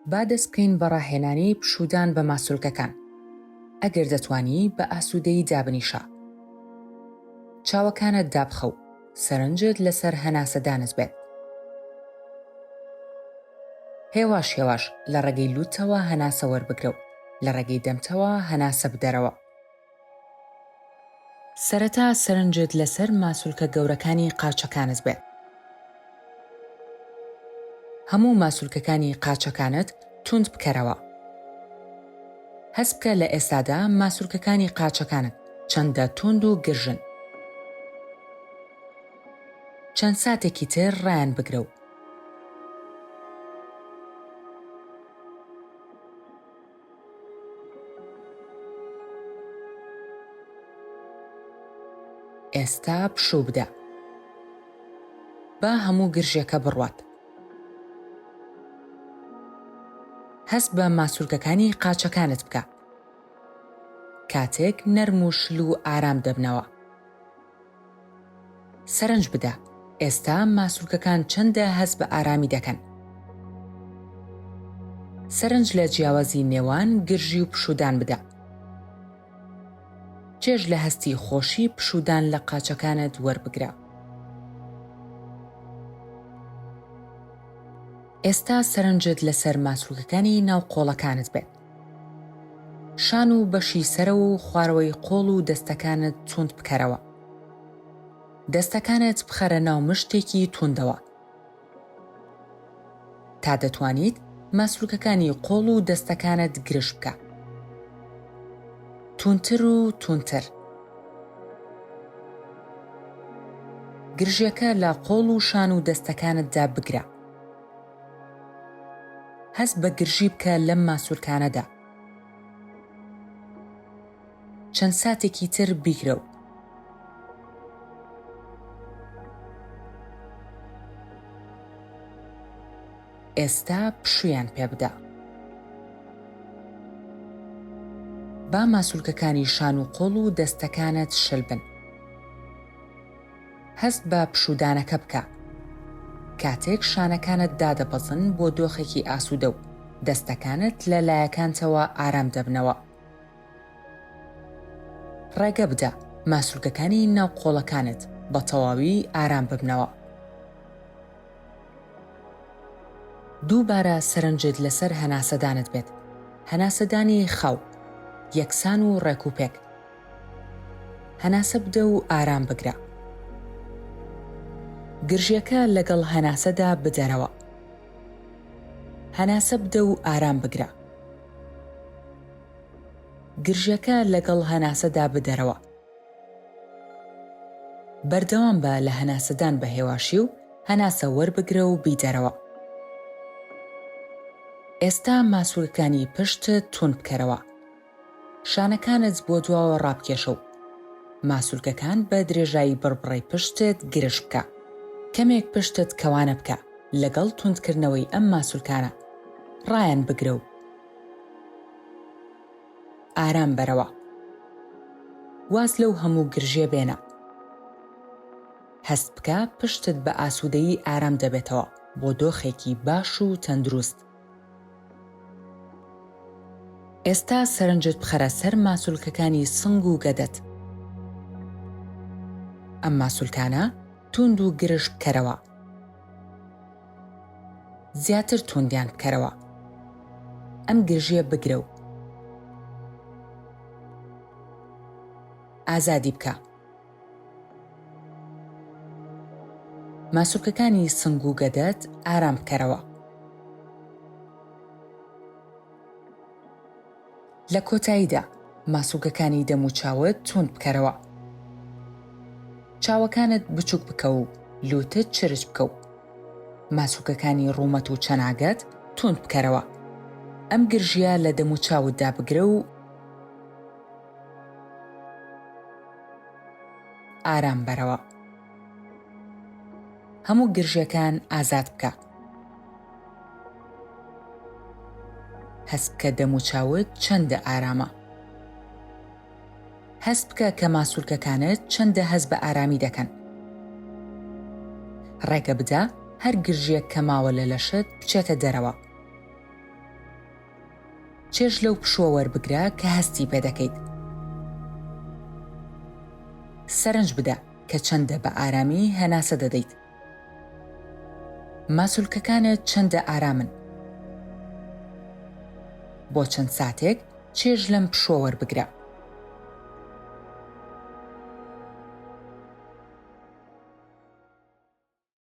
با دەست بکەین بە ڕاهێنانی پشوودان بە ماسولکەکان. ئەگەر دەتوانی بە ئاسوودەیی دابنیشە. چاوەکانت دابخە و سەرنجت لەسەر هەناسەدانت بێت. هێواش هێواش لە ڕێگەی لووتتەوە هەناسە وەربگرە و لە ڕێگەی دەمتەوە هەناسە بدەرەوە. سەرەتا سەرنجت لەسەر ماسولکە گەورەکانی قاچەکانت بێت. هەموو ماسولکەکانی قاچەکانت توند بکەرەوە. هەست بکە لە ئێستادا ماسولکەکانی قاچەکانت چەندە توند و گرژن. چەند ساتێکی تر ڕایان بگرە و. ئێستا پشوو بدە. با هەموو گرژیەکە بڕوات. هەست بە ماسولکەکانی قاچەکانت بکە کاتێک نەرم و شل و ئارام دەبنەوە. سەرنج بدە ئێستا ماسولکەکان چەندە هەست بە ئارامی دەکەن. سەرنج لە جیاوازی نێوان گرژی و پشوودان بدە. چێژ لە هەستی خۆشی پشوودان لە قاچەکانت وەربگرە. ئێستا سەرنجت لەسەر ماسولکەکانی ناو قۆڵەکانت بێت. شان و بەشی سەرەوە و خوارەوەی قۆڵ و دەستەکانت توند بکەرەوە. دەستەکانت بخەرە ناو مشتێکی توندەوە. تا دەتوانیت ماسولکەکانی قۆڵ و دەستەکانت گرژ بکە. توندتر و توندتر. گرژیەکە لە قۆڵ و شان و دەستەکانتدا بگرە. هەست بە گرژی بکە لەم ماسولکانەدا. چەند ساتێکی تر بیگرە و. ئێستا پشوویان پێ بدە. با ماسولکەکانی شان و قۆڵ و دەستەکانت شل بن. هەست بە پشوودانەکە بکە کاتێک شانەکانت دادەبەزن بۆ دۆخێکی ئاسوودە و دەستەکانت لە لایەکانتەوە ئارام دەبنەوە. ڕێگە بدە ماسولکەکانی ناو قۆڵەکانت بە تەواوی ئارام ببنەوە. دووبارە سەرنجت لەسەر هەناسەدانت بێت، هەناسەدانی خاو، یەکسان و ڕێکوپێک. هەناسە بدە و ئارام بگرە. گرژیەکە لەگەڵ هەناسەدا بدەرەوە. هەناسە بدە و ئارام بگرە. گرژیەکە لەگەڵ هەناسەدا بدەرەوە. بەردەوام بە لە هەناسەدان بە هێواشی و هەناسە وەربگرە و بیدەرەوە. ئێستا ماسولکانی پشتت توند بکەرەوە. شانەکانت بۆ دواوە ڕابکێشە و ماسولکەکان بە درێژایی بڕبڕەی پشتت گرژ بکە. کەمێک پشتت کەوانە بکە لەگەڵ توندکردنەوەی ئەم ماسولکانە. ڕایان بگرە و ئارام بەرەوە. واز لەو هەموو گرژیە بێنە. هەست بکە پشتت بە ئاسوودەیی ئارام دەبێتەوە بۆ دۆخێکی باش و تەندروست. ئێستا سەرنجت بخەرە سەر ماسولکەکانی سنگ و گەدەت. ئەم ماسولکانە توند و گرژ بکەرەوە. زیاتر توندیان بکەرەوە. ئەم گرژییە بگرە و ئازادی بکە. ماسولکەکانی سنگ و گەدەت ئارام بکەرەوە. لە کۆتاییدا ماسولکەکانی دەموچاوت توند بکەرەوە. چاوەکانت بچوک بکە و لوتت چرچ بکە و ماسولکەکانی ڕوومەت و چەناگەت توند بکەرەوە. ئەم گرژییە لە دەموچاوتدا بگرە و ئارام بەرەوە. هەموو گرژیەکان ئازاد بکە. هەست بکە دەموچاوت چەندە ئارامە. هەست بکە کە ماسولکەکانت چەندە هەست بە ئارامی دەکەن. ڕێگە بدە هەر گرژیەک کە ماوە لە لەشت بچێتە دەرەوە. چێژ لەو پشووە وەربگرە کە هەستی پێدەکەیت. سەرنج بدە کە چەندە بە ئارامی هەناسە دەدەیت. ماسولکەکانت چەندە ئارامن. بۆ چەند ساتێک چێژ لەم پشووە وەربگرە.